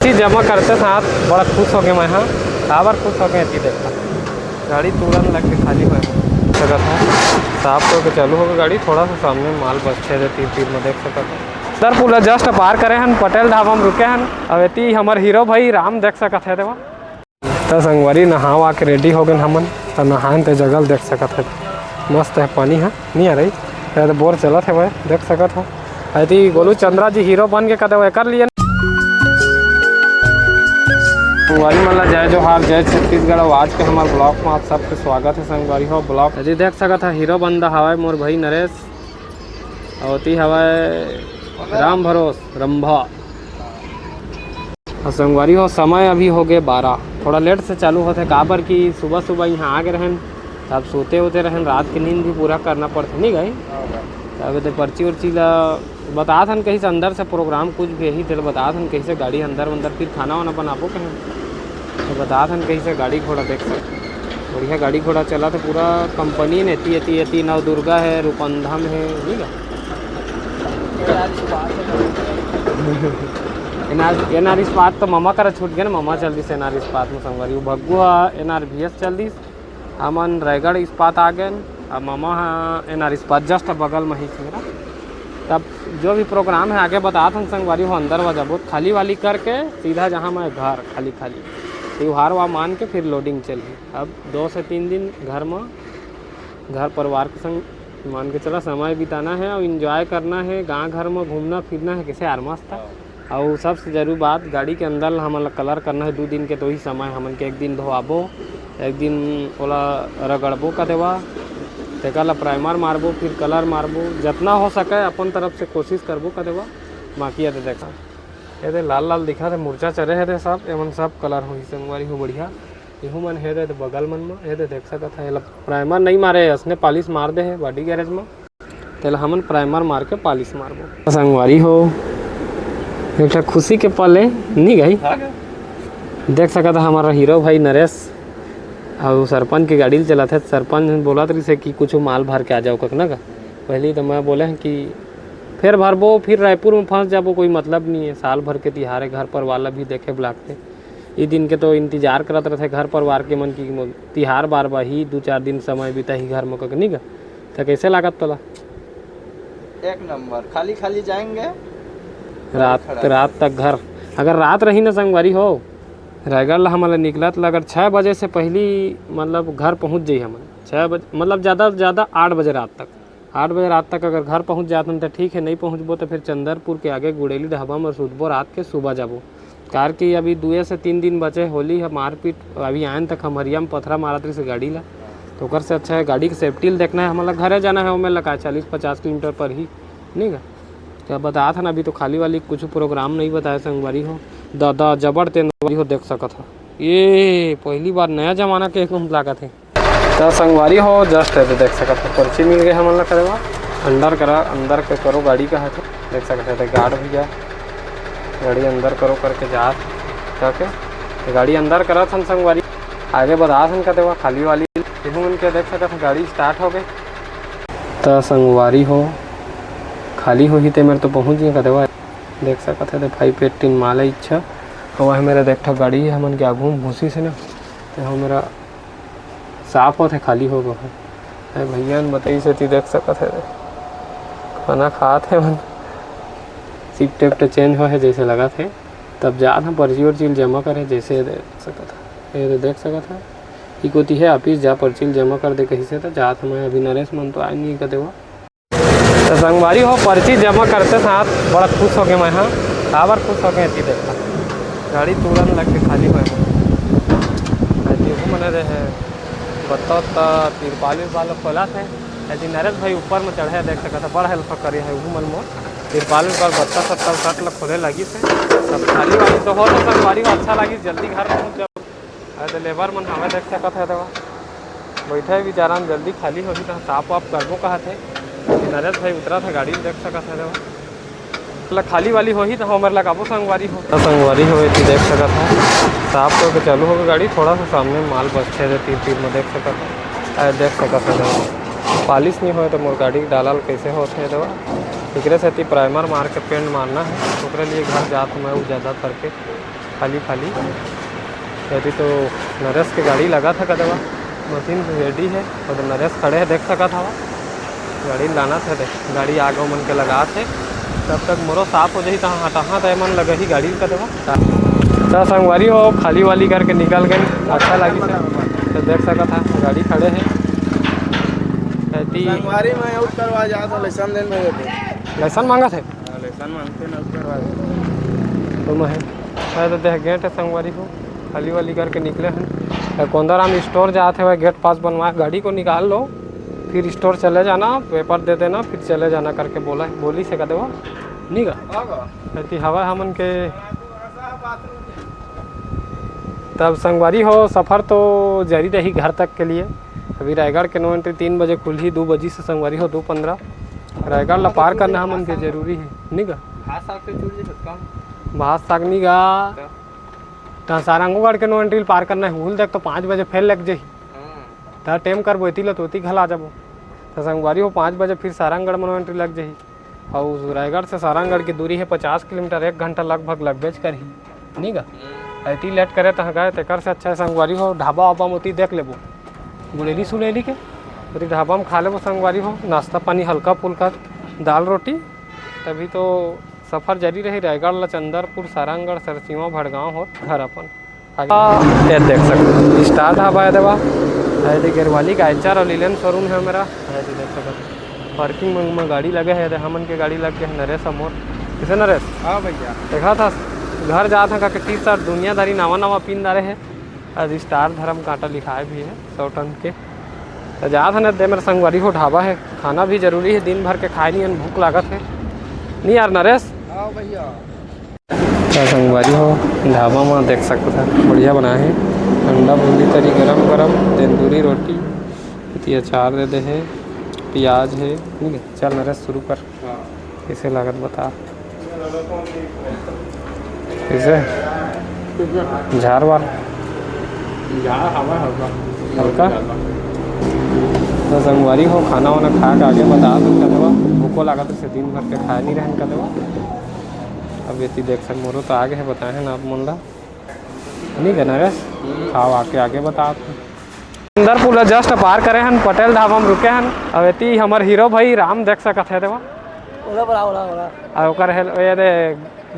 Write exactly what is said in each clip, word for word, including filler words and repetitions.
चीज जमा करते साथ बड़ा खुश हो गए मैं, हाँ। काबर खुश हो गए, एती देखा, गाड़ी तुरंत लग के खाली होए सकत है। साफ करके चालू होगा गाड़ी, थोड़ा सा सामने माल बचते दे तीर तीर में देख सकत है। सर, पूरा जस्ट पार करे हन, पटेल ढाबा में रुके हन। अब एती हमर हीरो भाई राम देख सकत है, देवा। त संगवारी, नहावा के रेडी हो गए हमन। त नहान ते जगह देख सकत है, मस्त है पानी है, नहीं आ रही है तो बोर चलत है भाई, देख सकत हो। यदि गोलू चंद्रा जी हीरो बन के कदे कर लिए। संगवारी मन ला जय जोहार, जय छत्तीसगढ़। और आज के हमारे ब्लॉग में आप सबके स्वागत है संगवारी हो। ब्लॉग यदि देख सकत है, हीरो बंदा हवाए मोर भाई नरेश, और ती हवाए राम भरोस रंभा। और संगवारी हो, समय अभी हो गए बारह, थोड़ा लेट से चालू होथे, काबर कि सुबह सुबह यहाँ आ गए रहन, तब सोते होते रहन, रात की नींद भी पूरा करना पड़थे, नहीं गई। तब तो पर्ची उर्ची ला बतात हन, कहीं से अंदर से प्रोग्राम कुछ भी यही तेल बतात हन, कहीं से गाड़ी अंदर अंदर फिर खाना वाना बनाबो कहें, तो बतात हन कहीं से गाड़ी घोड़ा देख सकते। बढ़िया गाड़ी घोड़ा चला था पूरा कंपनी ने, एती एती एती नवदुर्गा है, रूपंधम है, ठीक है। एनआर एनआर इस्पात तो ममा करा छूट गया ना, ममा चल दिस एनआर इस्पात में संगवारी। वो भग्गू एनआर भीएस चल दिस, हमन रायगढ़ इस्पात आ गए। अब ममा हा एनआर इस्पात जस्ट बगल में ही मेरा। तब जो भी प्रोग्राम है आगे बतात हन संगवारी हो, अंदर वा जाबो, खाली वाली करके सीधा जहाँ मैं घर खाली खाली त्योहार वा मान के फिर लोडिंग चलही। अब दो से तीन दिन घर में घर परिवार के संग मान के चला समय बिताना है और एंजॉय करना है, गांव घर में घूमना फिरना है, कैसे यार मस्त है। और सबसे जरूरी बात, गाड़ी के अंदर ला हमन ला कलर करना है दो दिन के, तो ही समय हमन के एक दिन धोआबो, एक दिन ओला रगड़बो का देवा, तेकर ला प्राइमर मारबो, फिर कलर मारबो, जितना हो सके अपन तरफ से कोशिश करबो का देवा। बाकी ये तो देखा, ये दे लाल लाल दिखा थे, मुर्चा चढ़े है दे सब, एमन सब कलर होही संगवारी हो बढ़िया। एहू मन हे दे बगल मन में, ये दे देख सकत है, एला प्राइमर नहीं मारे, असने पॉलिश मार दे है बॉडी गैरेज में। तेला हमन प्राइमर मार के पॉलिश मारबो। संगवारी हो, एक ठा खुशी के पल है, नी गई? हाँ गा। देख सकत है हमारा हीरो भाई नरेश, अउ सरपंच के गाड़ी ल चलाथे। सरपंच बोलत रहिसे कि कुछ माल भर के आ जाओ ककना का। पहले तो मैं बोले हैं कि फिर भरबो, फिर रायपुर में फंस जाबो, कोई मतलब नहीं है। साल भर के तिहार है, घर परिवार ला भी देखे ब लागथे। ई दिन के तो इंतजार करत रहथे घर परिवार के मन की, तिहार बार बाही, दू चार दिन समय बिताही घर में ककनी का। त कैसे लागत तोला? एक नंबर, खाली खाली जाएंगे। रात, खड़ा। रात तक घर, अगर रात रही ना संगवारी हो, रायगढ़ ला हमन ला निकलत ला अगर छः बजे से पहली मतलब घर पहुँच जाई हमन, छः बजे मतलब ज़्यादा से ज़्यादा आठ बजे रात तक, आठ बजे रात तक अगर घर पहुँच जात हन त ठीक है, नहीं पहुँचबो तो फिर चंदरपुर के आगे गुड़ेली ढाबा में सुतबो, रात के सुबह जाबो। कार कि अभी दुए से तीन दिन बचे, होली है, मारपीट, अभी आयन तक हमरिया में पथरा मारत रहिस गाड़ी ला, तो ओकर से अच्छा है गाड़ी के सेफ्टी ल देखना है। हमन ला घरे जाना है, ओमे लगा चालीस पचास किलोमीटर पर ही, नहीं का? क्या बतात हन, अभी तो खाली वाली कुछ प्रोग्राम नहीं बताए संगवारी हो। दादा जबर तेंदवारी हो, देख सकत हो, ये पहली बार नया जमाना के एकदम लागत है। त संगवारी हो, जस्ट है तो देख सकत हो, पर्ची मिल गए हमन ला करे बा। अंदर करा, अंदर के करो गाड़ी का है तो देख सकत है, तो गार्ड भैया गाड़ी अंदर करो करके जात, क्या के तो गाड़ी अंदर करत हन संगवारी। आगे बतात हन कते बा खाली वाली, तेहू मन के देख सकत हो, गाड़ी स्टार्ट हो गए। त संगवारी हो, खाली होही ते मेरे तो पहुँच गए कते बा। देख सकत है, तो फाइव एटीन माला इच्छा। और वह मेरा देख ठो गाड़ी है, हमन के आगू में घुसी से ना, तो हम मेरा साफ होत है, खाली हो गए है। ए भैया ने बताई से ती देख सकत है, खाना खात है मन, सीट टेप तो चेंज हो है जैसे लगत है। तब जात हम पर्ची वर्ची ल जमा करे जैसे देख सकत है, ये तो देख सकत है। ई कोती है ऑफिस, जा पर्ची ल जमा कर दे कहीं से, तो जात हम अभी नरेश मन तो आए नहीं कते हुआ। तो संगवारी हो, पर्ची जमा करते साथ बड़ा खुश हो गए मैं, हाँ। काबर खुश हो गए, एती देखा, गाड़ी तुरंत लग के खाली होए। एती वो मने रहे, बत्ता उत्ता, तिरपाल विरपाल खोला थे। एती नरेश भाई ऊपर में चढ़े, देख सकत है, बड़ा हेल्प करे है वो मन मोर। तिरपाल विरपाल, बत्ता सत्ता उतार ला खोले लगी थे, सब खाली वाली तो हो। तो संगवारी हो, अच्छा लगी, जल्दी घर पहुँच जाओ। अरे तो लेबर मन हमें देख सकत है, देखो बैठे हे बेचारा, जल्दी खाली होही तो साफ वाफ करबो कहत है। नरेश भाई उतरत है गाड़ी, देख सकत है, देखो मतलब खाली वाली होही तो हमर लगाबो संगवारी हो। तो संगवारी हो, एती देख सकत है, साफ करके चालू होगे गाड़ी। थोड़ा सा सामने माल बचते थे, तीर तीर में देख सकत है, अरे देख सकत है, देखो पॉलिश नहीं होए तो मोर गाड़ी के डाला ल कैसे होते है, देखो एकरे सेती प्राइमर मार के पेंट मारना है, ओकरे लिए घर जात मैं वो ज़्यादा करके खाली खाली। यदि तो नरेश के गाड़ी लगा था कदवा, मशीन रेडी है और नरेश खड़े है, देख सकत हवा। गाड़ी लाना था, देख गाड़ी आगे मन के लगा थे। तब तक मोरो साफ हो जाही, तहाँ हटाहा तो मन लगा ही गाड़ी कदवा। तो संगवारी हो, खाली वाली करके निकल गए, अच्छा लगी से। तो देख सकत हा गाड़ी खड़े है। एती संगवारी में आउट करवा जात हो, लाइसेंस देन भाई होते। लाइसेंस मांगत है? हाँ, लाइसेंस मांगते ना, आउट करवा दे। तो मैं, मैं तो देख गेट है संगवारी हो, खाली वाली करके निकले हैं। कोंदाराम स्टोर जात है, वह गेट पास बनवा, गाड़ी को निकाल लो, फिर स्टोर चले जाना, पेपर दे देना, फिर चले जाना करके बोला है, बोली से कदवा। नहीं गा? हाँ गा। एती हवा हमन के। तब संगवारी हो, सफर तो जारी रही घर तक के लिए। अभी रायगढ़ के नो एंट्री तीन बजे खुलही, दो बजी से संगवारी हो, दो पन्द्रह। रायगढ़ ला पार करना हमन के जरूरी है, नहीं गा? भात साग तो छूट जाए सबका। भात साग नहीं गा। तो? तो सारंगोगढ़ के नो एंट्री पार करना है, हुल देख तो पाँच बजे फेर लग जाही। हाँ। तो टाइम करबो एती ला तो ओती घला जाबो। तो संगवारी हो, पाँच बजे फिर सारंगगढ़ में नो एंट्री लग जाही। अउ रायगढ़ से सारंगढ़ की दूरी है पचास किलोमीटर, एक घंटा लगभग लगबेच करही, नहीं गा? एती लेट करे तहाँ गए, तेकर से अच्छा है संगवारी हो, ढाबा वाबा में ओती देख लेबो, गुड़ेली सुड़ेली के, ओती ढाबा में खा लेबो संगवारी हो, नाश्ता पानी हल्का फुल्का, दाल रोटी। तभी तो सफर जारी रही रायगढ़ ला चंदरपुर, सारंगढ़, सरसीवा, भड़गांव होत घर अपन। आगे ये देख सकत स्टार ढाबा है देवा। ये दे गेरवाली का एचआर और लीलन शोरूम है मेरा। ये दे देख सकत पार्किंग में, में गाड़ी लगे है, ये हमन के गाड़ी लग गए है नरेश अमोर। किसे नरेश? हाँ भैया। देखा था घर जात है का टी शर्ट दुनियादारी नवा नवा पिन डारे है। आज स्टार धर्म कांटा लिखाए भी है सौ टन के। तो जात है ना दे मेरे संगवारी हो, ढाबा है, खाना भी जरूरी है, दिन भर के खाए नहीं है, भूख लागत है। नहीं यार नरेश? हाँ भैया। तो संगवारी हो, ढाबा में देख सकत हा, बढ़िया बनाए हे। अंडा बूंदी तरी गरम गरम, तंदूरी रोटी, एती अचार दे दे हे, प्याज हे, ठीक है। चल नरेश, शुरू कर। हाँ। कैसे लागत बता। कैसे? ठीक है। झार वार? झार हवा हल्का। हल्का? तो संगवारी हो, खाना वाना खा के आगे बता दो कदवा, भूखो लागत से दिन भर के खाए नहीं रहन कदवा। अब एती देख सक मोरो तो आगे है, बताए हैं ना आप मन ला। नहीं कहना रे, खाओ आके आगे बता आप। सुंदरपुर ला just पार करे हन, पटेल ढाबा में रुके हन। अब एती हमर हीरो भाई राम देख सकत है, देवा। ओला बड़ा, ओला, ओला। आ ओकर हेल-, ये दे,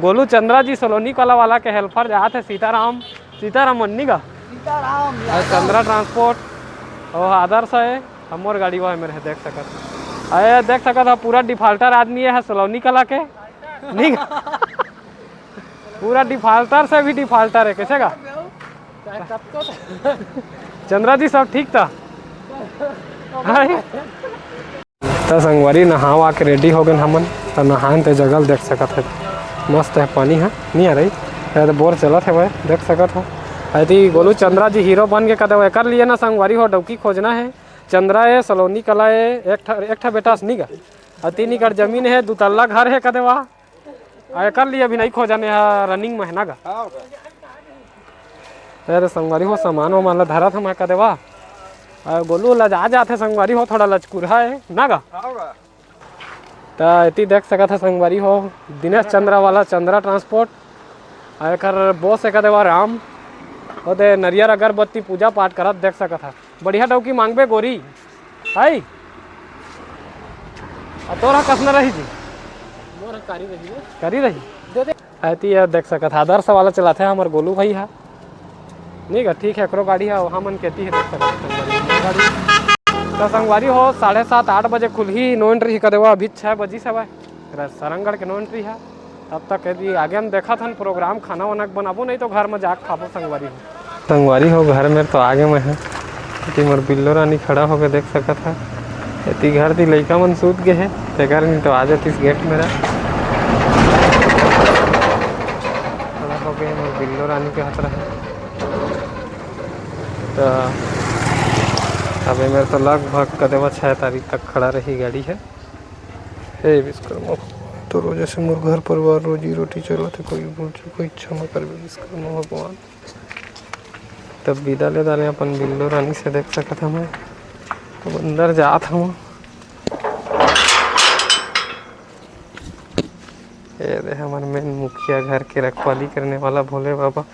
गोलू चंद्रा जी सलोनी कला वाला के हेल्पर जात है सीताराम, सीताराम मन्नी का। सीताराम आ यादव। चंद्रा ट्रांसपोर्ट और आदर्श है, हमर गाड़ी वह मेरे है, देख सकत। अरे देख सकत है, पूरा डिफाल्टर आदमी है सलोनी कला के। नहीं पूरा डिफाल्टर से भी डिफाल्टर है, कैसे का? चंद्रा जी, सब ठीक था? हाय। त संगवारी, नहाव आके रेडी हो गए हमन। त नहान ते जगल देख सकत है, मस्त है पानी है, नहीं आ रही है तो बोर चलत है भाई, देख सकत हो। यदि गोलू चंद्रा जी हीरो बन के कदे, एकर लिए ना संगवारी हो, डौकी खोजना है। चंद्रा है, सलोनी कला है, एक ठा, एक ठा बेटा असनी का, और तीन एकड़ जमीन है, दो तल्ला घर है कदे वहाँ। आ, एकर लिए अभी नहीं खोजने ह, रनिंग में है ना गा। हाँ, होगा। अरे संगवारी हो, सामान वामान ला धरत हम कदे वा। आ, गोलू ला जा जात है संगवारी हो, थोड़ा लचकुरहा है ना गा। हाँ, होगा। त एती देख सकत है संगवारी हो, दिनेश चंद्रा वाला चंद्रा ट्रांसपोर्ट। आ, एकर बॉस है कदे वा राम। ओदे नरियर अगरबत्ती पूजा पाठ करत देख सकत है। बढ़िया डौकी मांगबे गोरी, हाय। आ तोर ह कसन रही जी? मोर ह कारी रही रे। कारी रही? दे दे। एती ये देख सकत हा, आदर्श वाला चलाथे हमर गोलू भाई हा। नहीं गा, ठीक है, एकरो गाड़ी हा, वहाँ मन केती है, देख सकत हा, संगवारी हो। तो संगवारी हो, साढ़े सात, आठ बजे खुलही, नो एंट्री ही कदे वा, अभी छः बजी से हवय। र-, सरंगढ़ के नो एंट्री हा। तब तक यदि आगे हम देखत हन प्रोग्राम, खाना वाना के बनाबो, नहीं तो घर में जाके खाबो संगवारी हो। संगवारी हो, घर में तो आगे मैं है, एती मोर बिल्लो रानी खड़ा होके देख सकत है। एती घर ती लइका मन सूत गए है, तेकर नहीं तो आ जातीस गेट मेरा। खड़ा होके मोर बिल्लो रानी के हाथ रहे। तो अबे मेरे तो लगभग कदे वा छः तारीख तक खड़ा रही गाड़ी है। हे विश्वकर्मा भगवान, तोर वजह से मोर घर परिवार रोजी रोटी चलत है, कोई भूल चूक होई, क्षमा करबे विश्वकर्मा भगवान। तब विदा ले डाले अपन बिल्लो रानी से, देख सकत हमें। अब अंदर जात हूँ। ये दे हमर मेन मुखिया, घर के रखवाली करने वाला भोले बाबा।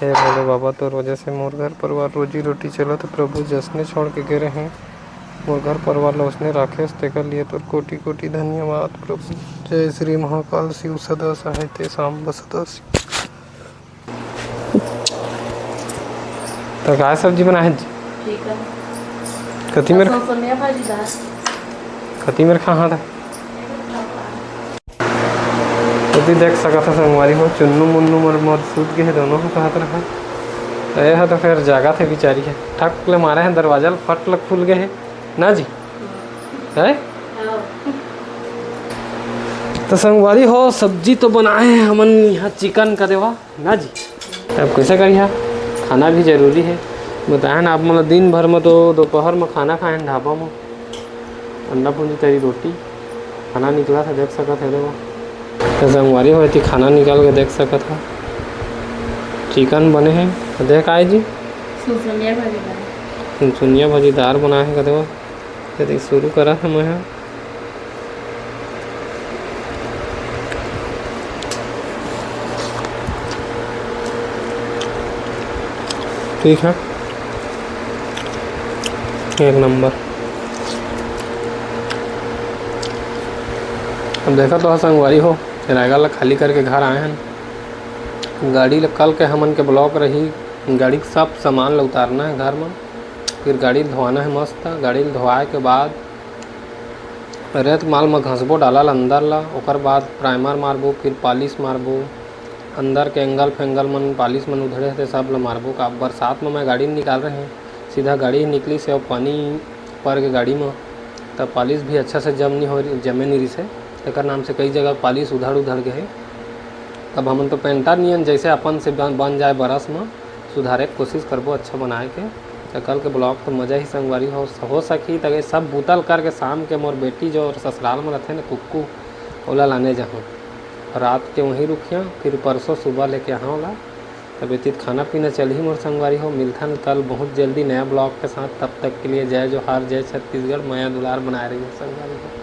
हे भोले बाबा, तोर वजह से मोर घर परिवार रोजी रोटी चलत हे प्रभु, जसने छोड़ के गे रहें, मोर घर परिवार ला उसने राखेस, तेकर लिए तोर कोटि कोटि धन्यवाद प्रभु। जय श्री महाकाल शिव सदा सहाय ते, सांब सदा शिव। त काय सब्जी बनाए हे जी? ठीक है। कति मेर, सोनिया भाजी दार। कति मेर खाहा था? तो भी देख सकत ह संगवारी हो, चुन्नू मुन्नू मोर, मोर सूत गे हे, दोनों ह कहत रहा। त ये ह तो फेर जागत हे बिचारी ह, ठक ले मारे हे दरवाजा ल, फट ल खुल गे हे ना जी, है? तो संगवारी हो, सब्जी तो बनाए हे हमन यहाँ चिकन का देवा ना जी। अब कैसे करिहा, खाना भी जरूरी है। बताए ना आप, मतलब दिन भर में तो दोपहर में खाना खाए हैं ढाबा में, अंडा भुंजी तरी रोटी, खाना निकला था, देख सकत है। देखो तो संगवारी हो, एती खाना निकाल के देख सकत है, चिकन बने हैं। तो देख आए जी, सुनसुनिया भाजी दार। सुनसुनिया भाजी दार बनाए हैं, देखो। यदि शुरू करा था मैं, ठीक है, एक नंबर। अब देखा तो संगवारी हो, रायगढ़ ला खाली करके घर आए हैं। गाड़ी ला कल के हमन के ब्लॉक रही, गाड़ी के सब सामान ला उतारना है घर में, फिर गाड़ी ला धोआना है मस्त। गाड़ी ला धोआए के बाद रेत माल म घसबो डाला ल अंदर ला, ओकर बाद प्राइमर मारबो, फिर पॉलिश मारबो, अंदर के एंगल फेंगल मन पॉलिश मन उधड़े हे ते सब ला मारबो। का बरसात म मैं गाड़ी निकाल रहे हैं, सीधा गाड़ी ही निकली से अउ पानी पर के गाड़ी म, त पॉलिश भी अच्छा से जम नहीं हो रही, जमे नहीं रही से, तेकर नाम से कई जगह पॉलिश उधड़ उधड़ गए हे। तब हमन तो पेंटर नियन जैसे अपन से बन, बन जाए बरस म, सुधारे के कोशिश करबो अच्छा बनाए के। त कल के ब्लॉग तो मजा ही संगवारी हो, हो सकही त ये सब बुतल करके शाम के मोर बेटी जो ससुराल में रहते ना कुक्कू, ओला लाने जाहूँ। रात के वहीं रुकिया, फिर परसों सुबह लेके आहा ओला। तब एती खाना पीना चलही मोर संगवारी हो। मिलथन कल बहुत जल्दी नया ब्लॉग के साथ। तब तक के लिए जय जोहार, जय छत्तीसगढ़, मया दुलार बनाए रहिए संगवारी हो।